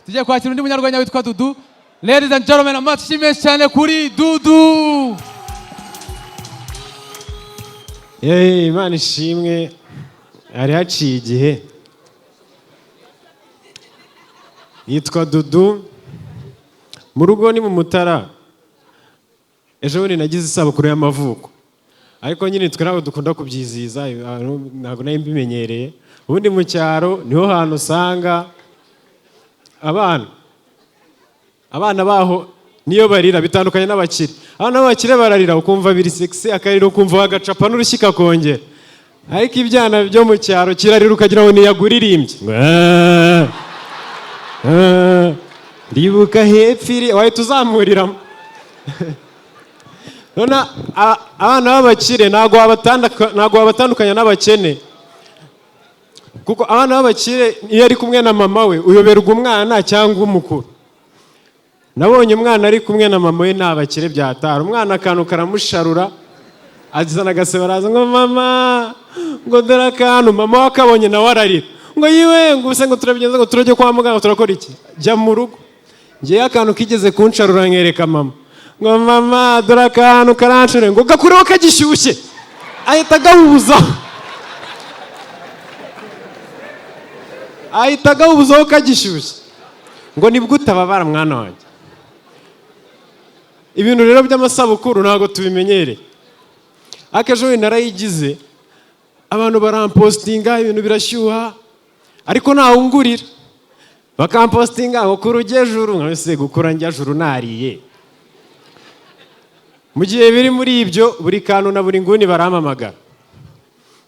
Tugiye kwakira undi munyarwenya witwa Dudu. Ladies and gentlemen, amashyi menshi cyane kuri Dudu. Yeee, Imana ishimwe, hari haciye igihe. Yitwa Dudu, mu rugo ni mu Mutara. Ejo bundi nagize isabukuru y'amavuko, ariko nyine twe ntabwo dukunda kubyizihiza, ntabwo nari mbimenyereye. Ubundi mu cyaro niho hantu usanga abana baho niyo barira bitandukanye n'abakire. Abana b'abakire bararira ukumva biri sexy, akarira ukumva wagacapa n'urushyi kakongera. Ariko ibyana byo mu cyaro kirarira ukagira ngo ntiyaguririmbye. Ngo, "Ah, ah, ndibuka hepfo iri," wahita uzamuriramo. None abana b'abakire ntabwo wabatandukanya n'abakene, kuko abana b'abakire iyo ari kumwe na mama we uyoberwa umwana cyangwa umukuru. Nabonye umwana ari kumwe na mama we, ni abakire byatara. Umwana akantu karamusharura, azana agasebe, araza ngo mama, ngo dore akantu. Mama we akabonye nawe ararira ngo yiwe, ngo ubuse ngo turabigenza, ngo turajye kwa muganga, turakora iki, jya mu rugo. Ngewe akantu kigeze kunsharura nkereka mama ngo mama dore akantu karansharura, ngo gakureho kagishyushye, ahita agahubuzaho, ahita agahubuzaho kagishyushye, ngo nibwo utababara mwana wanjye. Ibintu rero by'amasabukuru ntabwo tubimenyereye, ariko ejo bundi narayigize, abantu barampostinga, ibintu birashyuha, ariko ntawungurira. Bakampostinga ngo kura ujye juru, nka se gukura njya juru nariye. Mu gihe biri muri ibyo, buri kantu na buri nguni barampamagara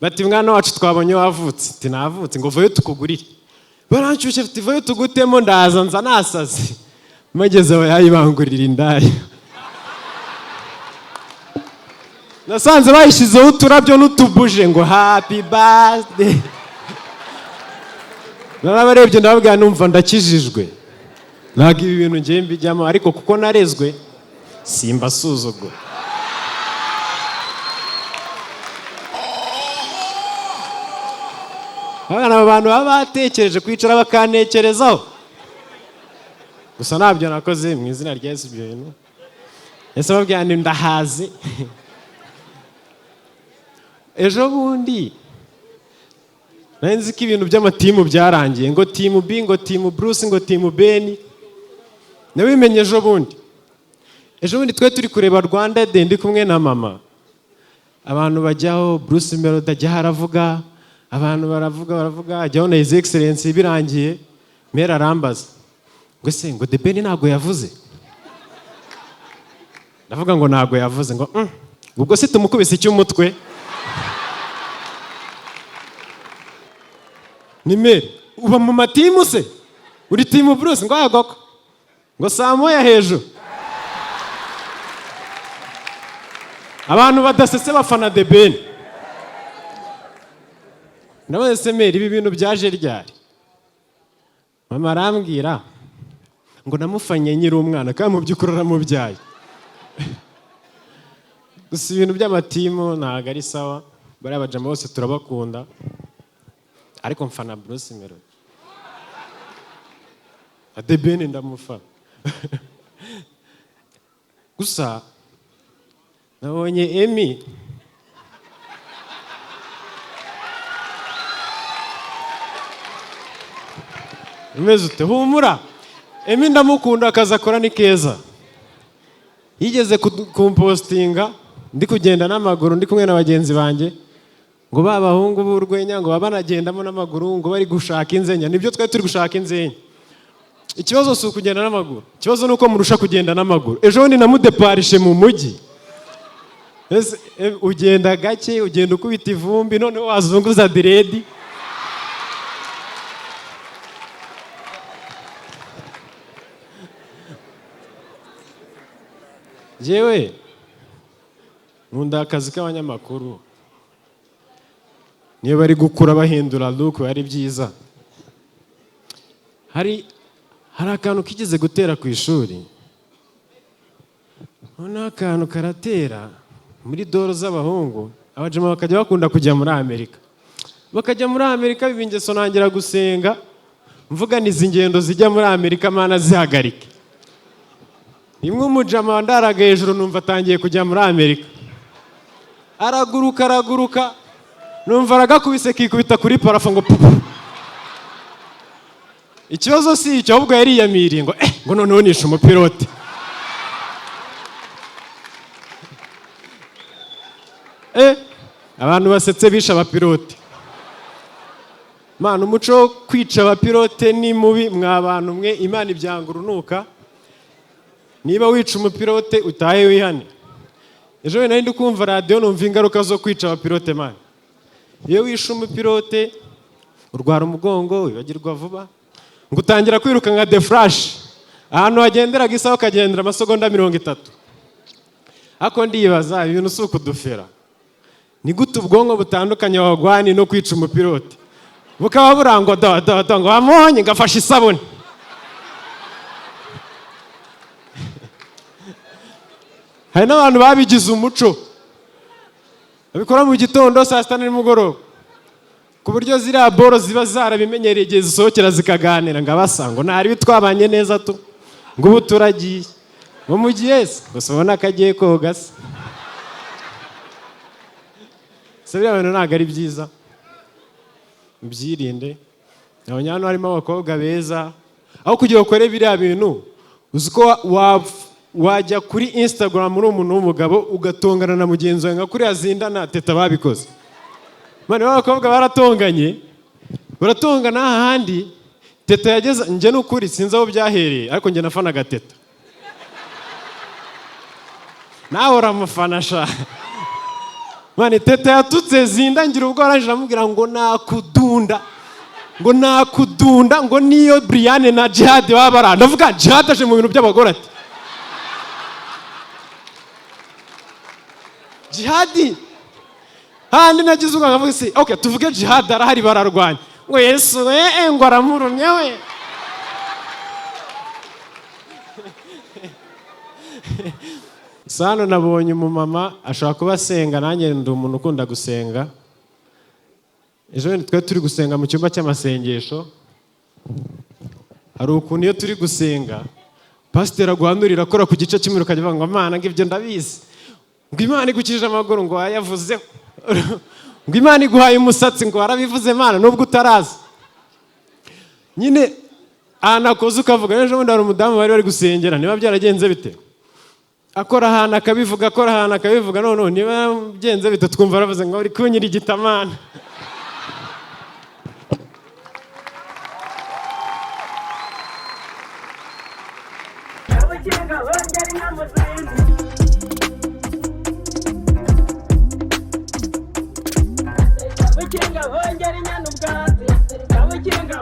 bati mwana wacu twabonye wavutse. Ati navutse, ngo vayo tukugurire. Baranshyushye ati vayo tugutemo. Ndaza, nza nasaze, mageze aho yayibangurira indaya. Nasanze bayishyizeho uturabyo n'utubuje ngo happy birthday. Narabarebye ndababwira, numva ndakijijwe, ntabwo ibi bintu ngiye mbijyamo, ariko kuko narezwe simbasuzugura. Abana, aba bantu baba batekereje kwicara bakantekerezaho gusa, ntabyo nakoze mu izina rya Yesu. Ibyo bintu ese babwira nti ndahazi. Ejo bundi nari nzi ko ibintu by'amatimu byarangiye, ngo team B, ngo team Bruce, ngo team Ben. Nabimenye ejo bundi. Ejo bundi twe turi kureba Rwanda Day, ndi kumwe na mama. Abantu bajyaho, Bruce Melody ajyaho aravuga, abantu baravuga baravuga, ajyaho na His Excellence. Birangiye mera arambaza ngo ese ngo The Ben ntabwo yavuze? Ndavuga ngo ntabwo yavuze. Ngo ubwo se tumukubise icy'umutwe?" Ni mere uba mu matimu se, uri team Bruce? Ngo yagoko, ngo saa moya hejuru. Abantu badasetse bafana The Ben. Ndabaza se mere, ibi bintu byaje ryari? Mama arambwira ngo namufanye nkiri umwana, kandi mu by'ukuri aramubyaye. Gusa ibintu by'amatimu ntabwo ari sawa. Bariya bajama bose turabakunda, ariko mfana Bruce Melody na The Ben ndamufana. Gusa nabonye Emmy. Umeze ute? Humura Emmy, ndamukunda, akazi akora ni keza. Yigeze kumpostinga ndi kugenda n'amaguru, ndi kumwe na bagenzi banjye, ngo ba bahungu b'urwenya ngo baba banagendamo n'amaguru, ngo bari gushaka inzenya. Nibyo, twari turi gushaka inzenya. Ikibazo si ukugenda n'amaguru, ikibazo ni uko murusha kugenda n'amaguru. Ejo bundi namudeparishe mu mujyi. Ese, ugenda gake, ugenda ukubita ivumbi, noneho wazunguza dread. Jewe nkunda akazi k'abanyamakuru, niyo bari gukura bahindura look ari byiza. Hari akantu kigeze gutera ku ishuri, noneho akantu karatera muri doro z'abahungu, abajama bakajya bakunda kujya muri Amerika, bakajya muri Amerika biba ingeso. Ntangira gusenga Mvuga izi ngendo zijya muri Amerika, Mana zihagarike. Rimwe umujama wandaraga hejuru numva atangiye kujya muri Amerika, araguruka araguruka, numva aragakubise kikubita kuri plafond ngo pupu. Ikibazo si icyo, ahubwo yariyamiriye ngo ngo noneho nishe umupilote. Abantu basetse bishe abapilote. Mana, umuco wo kwica abapilote ni mubi mwa bantu mwe. Imana ibyanga urunuka. Niba wica umupilote, utahe wihane. Ejo bundi nari ndi kumva radiyo, numva ingaruka zo kwica abapilote. Mana, iyo wishe umupilote urwara umugongo, wibagirwa vuba, ngo utangira kwiruka nka The Flash, ahantu hagenderaga isaha ukagendera amasegonda 30. Ariko ndibaza, ibintu si ukudufera? Ni gute ubwonko butandukanye wagwani no kwica umupilote bukaba burangwa do do do, ngo wamuhonye ngafashe isabune? Hari n'abantu babigize umuco, babikora mu gitondo, saa sita na nimugoroba, ku buryo ziriya boro ziba zarabimenyereye, igihe zisohokera zikaganira ngo abasa ngo ntari twabanye neza tu, ngo ubu turagiye, ngo mugiye se, gusa ubona ko agiye koga se. Se biriya bintu ntabwo ari byiza, mubyirinde. Nabonye hano harimo abakobwa beza. Aho kugira ngo ukore biriya bintu, uzi ko wajya kuri Instagram uri umuntu w'umugabo ugatongana na mugenzi wawe nka kuriya Zinda na Teta babikoze. Mane b'abakobwa baratonganye, baratongana hahandi Teta yageze. Njye ni ukuri sinzi aho byahereye, ariko njye nafanaga Teta, nawe uramufana sha. Mane Teta yatutse Zinda, ngira ubwo arangije aramubwira ngo nakudunda, ngo nakudunda, ngo niyo Brian na Jihad baba bara. Ndavuga Jihad aje mu bintu by'abagore, ati Jihad handi nagize ubwo nkavuga se, okay, tuvuge Jihad arahari bararwanya, ngo Yesu we, ngo aramurumye we. Hano nabonye umumama ashobora kuba asenga, nanjye ndi umuntu ukunda gusenga. Ejo bundi twari turi gusenga mu cyumba cy'amasengesho. Hari ukuntu iyo turi gusenga pasiteri aguhanurira akora ku gice cy'umuriro, ukajya uvuga ngo Mana, ngo ibyo ndabizi, ngo Imana igukijije amaguru, ngo wayavuzeho, ngo Imana iguhaye umusatsi, ngo warabivuze Mana nubwo utaraza. Nyine ahantu akoze ukavuga. Ejo bundi hari umudamu bari bari gusengera, niba byaragenze bite, akora ahantu akabivuga, akora ahantu akabivuga, noneho niba byenze bite twumva aravuze ngo uri kunyirigita Mana. Abakinga bongera inyamuzinzi. Abakinga bongera inyana ubwatsi. Abakinga.